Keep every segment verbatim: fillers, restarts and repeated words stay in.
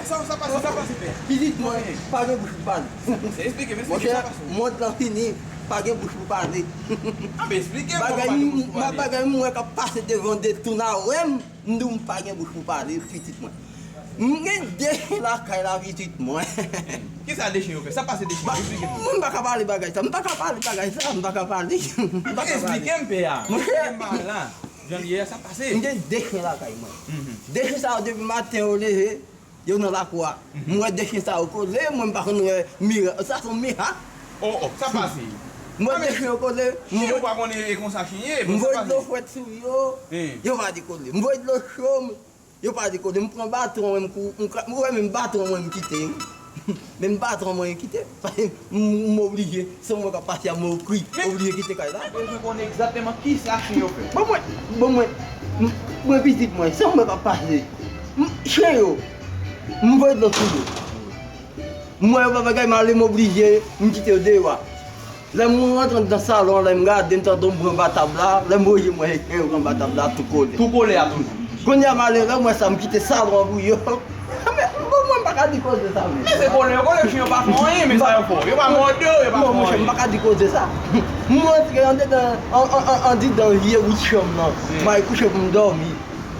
Sa, sa pase, sa pase, pè. Pitit mwen, pa gen bouch pou pale. Esplike m, esplike m, sa pase. Monchè, mond lan fini, pa gen bouch pou pale. Anben, esplike m kòman pa gen bouch pou pale. Bagay m wè k ap pase devan de tou nan wè m, m di w m pa gen bouch pou pale, pitit mwen. M gen de chen lakay la, pitit mwen. Kisa de chen yo fè? Sa pase de chen yo? Esplike m. Mwen m pa ka pale bagay sa, m pa ka pale bagay sa, m pa ka pale. M pa ka pale. Esplike m, pè a. Monchè. Esplike m bagay la. Jan l ye a, sa pase. M gen de chen lakay mwen. De chen sa yo, depi maten yo leve, yo nan lakou a. M wè de chen sa yo kole, mwen m pa konn wè mira, sa se yon mirak. Oh, oh, sa pase. M wè de chen yo kole, m voye dlo frèt sou yo, yo pa dekole. M voye dlo cho, yo pa dekole. M pran baton, mwen m kou, m kra-, m wè menm baton mwen m kite. Menm baton mwen m kite. Paske m, m oblije, se mwen k ap pase a, m oblije kite kay la. Mwen bezwen konnen egzakteman kisa chen yo fè. Bon mwen, bon mwen, m, mwen pitit mwen, se mwen k ap pase. M, chen yo, m voye dlo sou yo. M wè yo pa bagay, m ale, m oblije, m kite yo deyò a. Lè m rantre anndan salon an, lè m gade, m tande yon bri anba tab la, lè m voye m wè chen yo anba tab la, tou kole. Tou kole a toujou. Kounye a m ale, lè m wè sa, m kite salon an pou yo. Men, bon, mwen m pa ka di koze sa, men. Men se kole yo kole, chen yo pa fè anyen, men sa yo fè w. Yo pa mòde w, yo pa fè w anyen. Non, monchè, m pa ka di koze sa. M rantre andedan, an, an, an, andidan vye wout chanm nan. M al kouche pou m dòmi.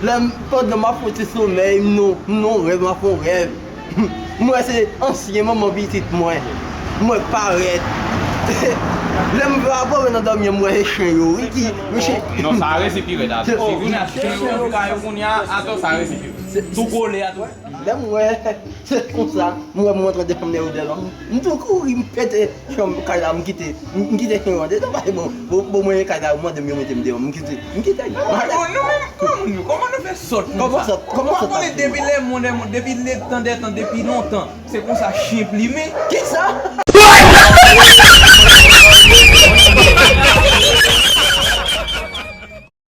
Lè m, pandan m ap fè ti somèy, m nan, m nan rèv, m ap fè yon rèv. M wè se ansyen manman pitit mwen. M wè parèt. Lè m vle abòre nan dòmi an, m wè se chen yo, wi, ki, wi, chen. Non, sa resi pi rèd, atò. Si kounye a chen yo, chen yo ka yo kounye a, atò, sa resi pi rèd. Tou kole a tou. Lè m wè, se konsa, m wè m rantre de fanm nan yo dèyè m. M tou kouri, m pete chanm kay la, m kite, m, m kite chen yo andedan, paske bon, bon, bon, mwen kay la, yo mande m, yo mete m deyò, m kite, m kite. Kòman nou menm, kòman nou, kòman nou fè sòt konsa? Kòman sòt, kòman sòt la? Ou pa konnen depi lè moun, lè moun, depi le tan dè tan, depi lontan, se konsa chen plimen. Kisa?